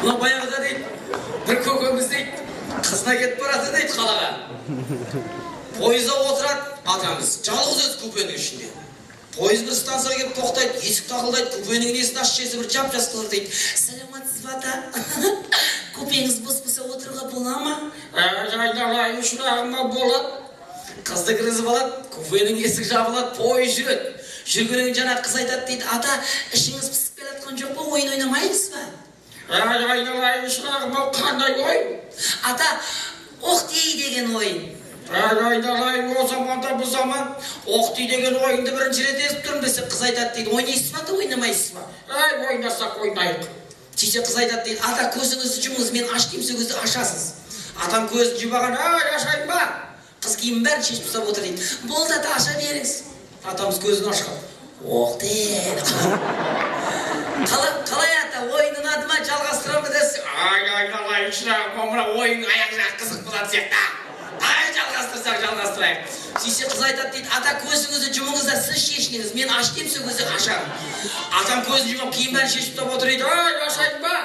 Мына баяғыда дейді, бір көкеміз дейді, қызына кетіп барады дейді қалаға. Пойызда отырады атамыз, жалғыз өзі купенің ішінде. Пойыз бір станцияға келіп тоқтайды, есік тақылдайды, купенің несін ашып жіберсе, бір жап жас қыз дейді: «Саламатсыз ба, ата? Купеңіз бос болса, отыруға бола ма?» «Айналайын, шырағым, болады». Қызды кіргізіп алады, купенің есігі жабылады, пойыз жүреді. Жүргеннен кейін жаңағы қыз айтады дейді: «Ата, ішіңіз пысып келе жатқан жоқ па? Ойын ойнамаймыз ба?» «Айналайын, шырағым ау, қандай ойын?» «Ата, оқ деген ойын». «Айналайын, о заманда бұл заман оқ деген ойынды бірінші рет естіп тұрмын», — десе, қыз айтады дейді: «Ойнайсыз ба, ата, ойнамайсыз ба?» «Әй, ойнасақ, ойнайық». Сөйтсе, қыз айтады дейді: «Ата, көзіңізді жұмыңыз, мен аш деймін, сол кезде ашасыз». Атам көзін жұмған: «Әй, ашайын ба?» Қыз киімін бәрін шешіп тастап отыр дейді. «Болды, ата, аша беріңіз». Атамыз көзін ашқан: «Оқ де қалай, қалай, ата, ойын ұнады ма? Жалғастырамын десе». «Ай, айналайын, шырағым, мына ойынның аяқ жағы қызық болатын сияқты. Ай, жалғастырсақ, жалғастырайық». Сөйтсе, қыз айтады дейді: «Ата, көзіңізді жұмыңыз да, сіз шешініңіз, мен аш деймін, сол кезде ашамын». Атам көзін жұмып, киім бәрін шешіп тастап отыр дейді. «Ай, ашайын ба?»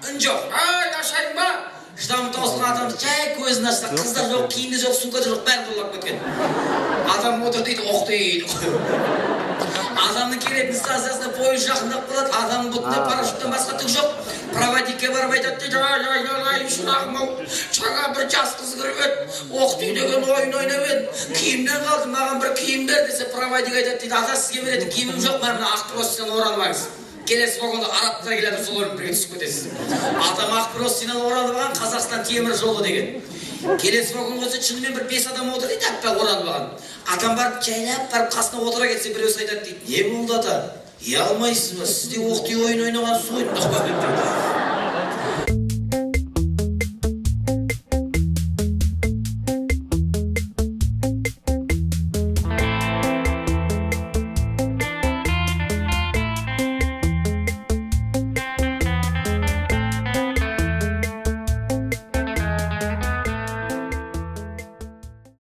Үн жоқ. «Ай, ашайын ба?» Шыдамы таусылған атамыз жай көзін ашса, қыз да жоқ, киім де жоқ, сумка да жоқ, бәрін ұрлап кеткен. Атам отыр дейді, оқ дейді. Адамның келетін станциясына пойыз жақындап қалады. Адамның бұтында парашюттан басқа түк жоқ. Проводникке барып айтады дейді: «Ай, айналайын, шырағым ау, жаңа бір жас қыз кіріп еді, оқ деген ойын ойнап еді, киімнен қалды, маған бір киім бер», — десе, проводник айтады дейді: «Ата, сізге беретін киімім жоқ, мына ақ простыняны оранып алыңыз, келесі вагонда арабтар келеді, солармен бірге түсіп кетесіз». Атам ақ простыняны оранып алған. «Қазақстан темір жолы» деген. Келесі вагонға келсе, шынымен бір бес адам отыр дейді, аппақ оранып алған. Атам барып, жайлап барып қасына отыра кетсе, біреусі айтады дейді: «Не болды, ата, ұялмайсыз ба? Сіз де оқ ойын ойнағансыз ғой».